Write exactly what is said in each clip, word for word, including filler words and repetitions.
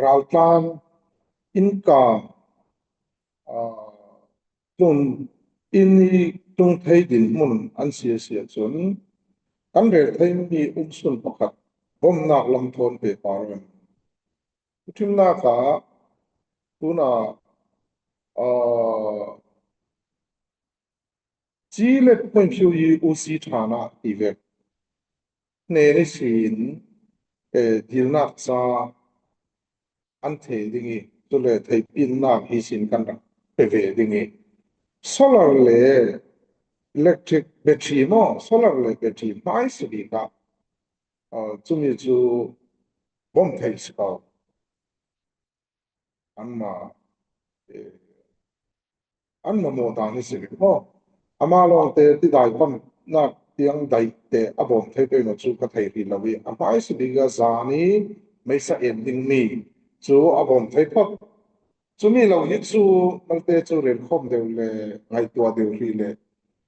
raltlan, innkam, aa, tlun, inn i tlung thei dinhmun an si a si ahcun kan rel theimi umsun pakhat bomnak lam thawn pehpar in, thuṭhimnak ah tunah, aa, Cilet Hmuimhriu i U C ṭhan ah ti vek hnen ihsin, eh, dilnak ca an thei ding i, cule theihpinnak hi sin kan rak pe ve ding i, solar le electric battery maw, solar le battery hmaisa bik ah, ah, cumi cu bawm theih si ko. Anmah, eh, an mamawh dan hi si rih maw? Amah lawngte tidai pamnak tiang daihte a bawm thei pei maw cu ka thei rih lo i, a hmaisa bik ah zan i meisa en dingmi cu a bawm thei phot. Cumi lo hi cu malte cu rel khawm deuh le ngaihtuah deuh rih le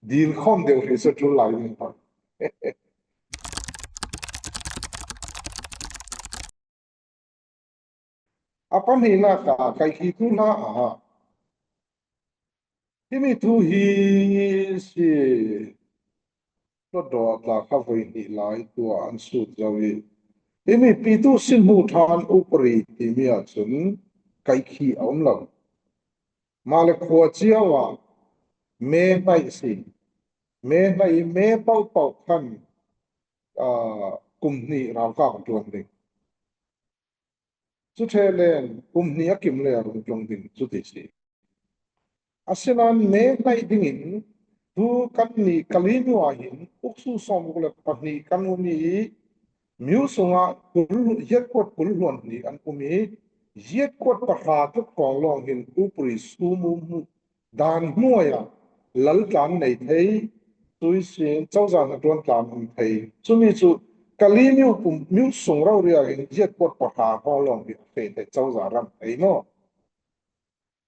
dil khawm deuh rih cu ṭul lai ding phot. A pahnihnak ah kaihkhihtu hna ah himi thu hi si, Hlawtdaw ah tla kha voi hnih lai tu ah an sut zo i, himi Pitu Sin Hmu Ṭhan upadi timi ah cun kaihkhih a um lo. Mah le khua cio ah me hnaih a si. Me hnaih i me paohpaoh khan, aa, kum hnih ralkap a ṭuan ding. Cu ṭheh len kum hnih a kim le a rung tlung ding cu ti si. Asinain me hnaih dingin tu kannih Kalinu ah hin uksu sawmruk le pahnih kan um i, Miu sungah kul, yiatkuat kul hluan hnih an um i, yiatkuat pahra tluk kong lawng hin upadi sum um dan hnuai ah lal tlan nei thei, cui sin cozah hnaṭuan tlan um thei. Cumi cu Kali miu pum, miu sung rori ah hin yiatkuat pahra hrawng lawng hi a feh thei, cozah ram thei maw?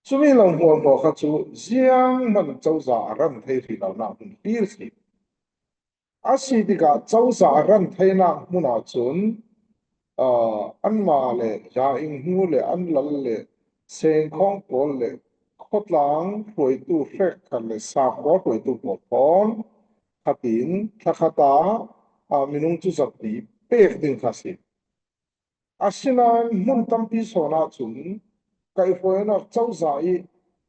Cumi lo hmuahhmuah kha cu zianghman cozah a ran thei rih lonak hmun hlir si. A si tikah cozah a ran theinak hmun ahcun, aa, anmah le yaing hnu le an lal le sengkhawng pawl le khawtlang hruaitu hrekkhat le sakhua hruaitu pawl thawn khatin thlakhat ah, aa, minung cu zat ti pek ding kha si. Asinain hmun tampi sawn ahcun kaihhruainak cozah i,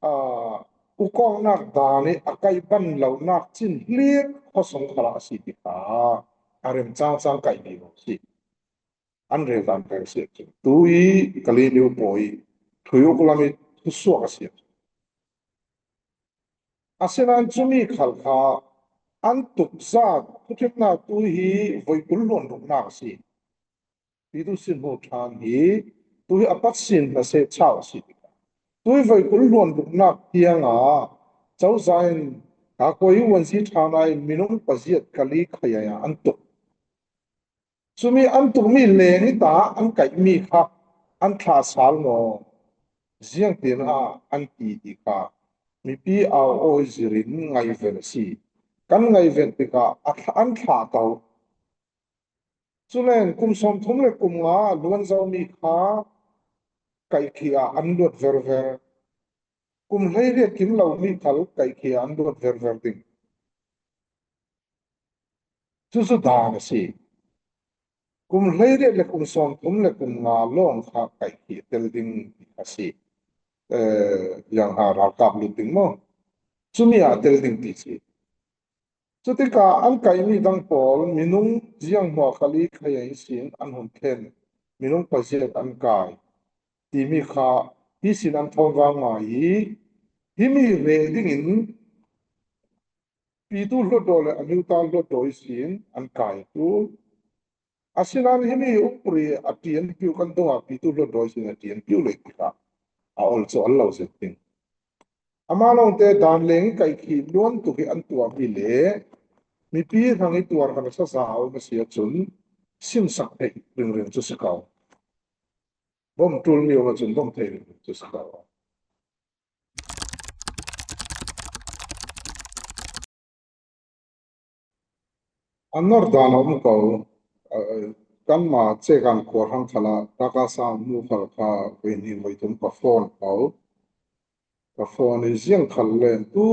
aa, ukawknak dan i a kaih ban lonak cin hlir khuasung khalah a si ti kha a rem cangcang kaih vivo si. An rel dan rel si ahcun tu i Kali miu pawi i thui uk lam i thusuak a si ahcun. Asinain cumi khal kha an tuk zat thuṭhimnak tu hi voi kul hluan ruknak a si. Pitu Sin Hmu Ṭhan hi tu hi a pat sin hna seh chau a si. Tu hi voi kul hluan ruknak tiangah cozah in Kakoi Wanzi Ṭhan ai minung paziat Kali khayaia an tuk. Cumi an tukmi leng i ta an kaihmi kha an thlah sal maw? Ziangtin ah an ti ti kha mipi au awi zirin ngaihven a si. Kan ngaihven tikah a thla-, an thlah to. Culen kum sawmthum le kum nga luan zomi kha kaihkhih ah an luat verver. Kum hleiriat kim lomi khal kaihkhih ah an luat verver ding. Cucu dan a si. Kum hleiriat le kum sawmthum le kum nga lawng kha kaihkhih tel ding a si. Eh, ziang ha ralkap lut ding maw? Cumi ah tel ding ti si. Cutikah an kaihmi dang pawl minung zianghmuah Kali khayaia ihsin an hun thlen, minung paziat an kai timi kha hi sin an thawm vangmai i, himi reh dingin Pitu Hlawtdaw le a miuta Hlawtdaw ihsin an kai tu. Asinain himi upadi a ṭianpiu kan dongah Pitu Hlawtdaw ihsin a ṭianpiu le tikah a ol cu an lo zet ding. Amah lawngte dan leng i kaihkhih luan tuk i an tuahmi le mipi hrang i tuar hmasa a um a si ahcun simsak theih ringring cu si ko. Bawm ṭulmi um ahcun bawm thei ringring cu si ko. A nor dan a um ko, a, a, kanmah Chekan khua hrang khalah taka sang mu khal kha veini vei tum ka phone pau. Ka phone i ziang khal len tu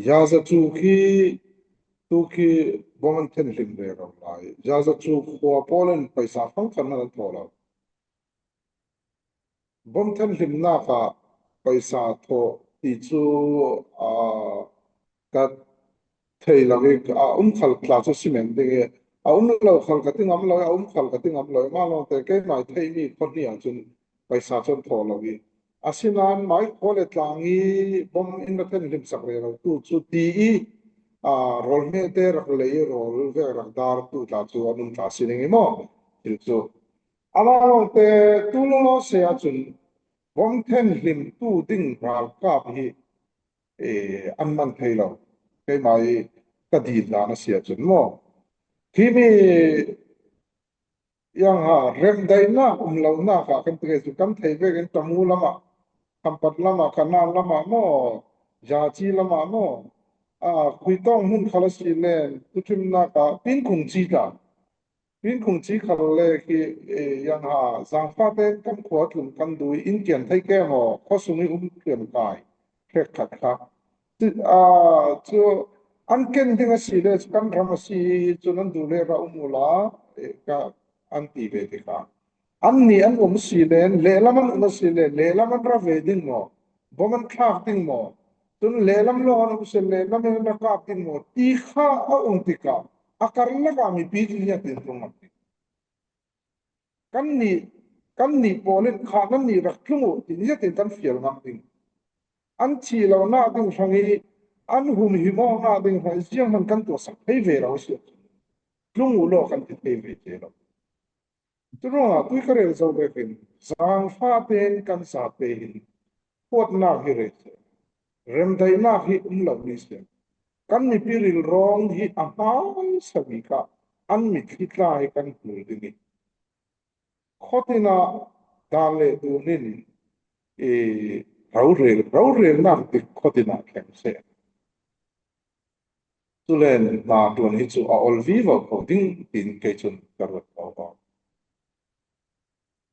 yaza chu khi tu khi bom an then hlim ve ro lai. Yaza chu khua pawl in paisa hrang khat man an thaw lo. Bom then hlimnak ah paisa thaw ti chu a ka thei lo i a um khal tla chu simen ding i a um lo khal ka ti ngam lo i a um khal ka ti ngam lo i ma lawngte keimah i theih mi khua hniang cun paisa cun thaw lo i a sinan mai khua le tlang i bom in ka then hlimsak rero tu cu ti i a rawl hmete rak lei i rawl vek rak dar tu tla cu an um tla si ding i maw? Thil cu amah lawngte tu lawlaw se ahcun bom then hlim tu ding ralkap hi an man thei lo. Keimah i ka din dan a si ahcun maw? Khi mi iang ha remdaihnak um lonak ah kan ti cu kan thei vekin Tamu lamah, Khampat lamah, Kanan lamah maw, Yaci lamah maw, a khuitawng hmun khal a si len tuṭhimnak ah Pinkhung ci ta. Pinkhung ci khal le khi iang ha zangfate kan khua tlun kan dui in kian thei ke maw? Khuasung i um tlem kai hrekkhat kha. Cu an ken ding a si le cu kan ram a si cun an duh le ra um uhla ka an ti ve ti kha. Annih an um si le lehlam an um a si le lehlam an ra ve ding maw? Bom an thlak ding maw? Cun lehlam lawng an um si le lehlam in an ra kap ding maw? Ti kha a um tikah a karlak ah mipi cu ziatin tlung ngam ding. Kannih, kannih pawl in kha nannih rak tlung uh ti ziatin kan fial ngam ding. An thih lonak ding hrang i an humhimawknak ding hrang i zianghman kan tuahsak thei ve lo a si. Tlung uh law kan ti thei ve te lo. Curuangah tui ka rel zo vekin zangfate in kan zate hin huatnak hi rei seh, remdaihnak hi um lo ni seh, kan mipi rilrawng hi a hmaisa bik ah an mitthli tla hi kan hmul ding i khuatinah dan le dun in i rorel, rorelnak dik khuatinah thleng seh. Culen hna ṭuan hi cu a ol vivo ko ding tiin kei cun ka ruat ko ko.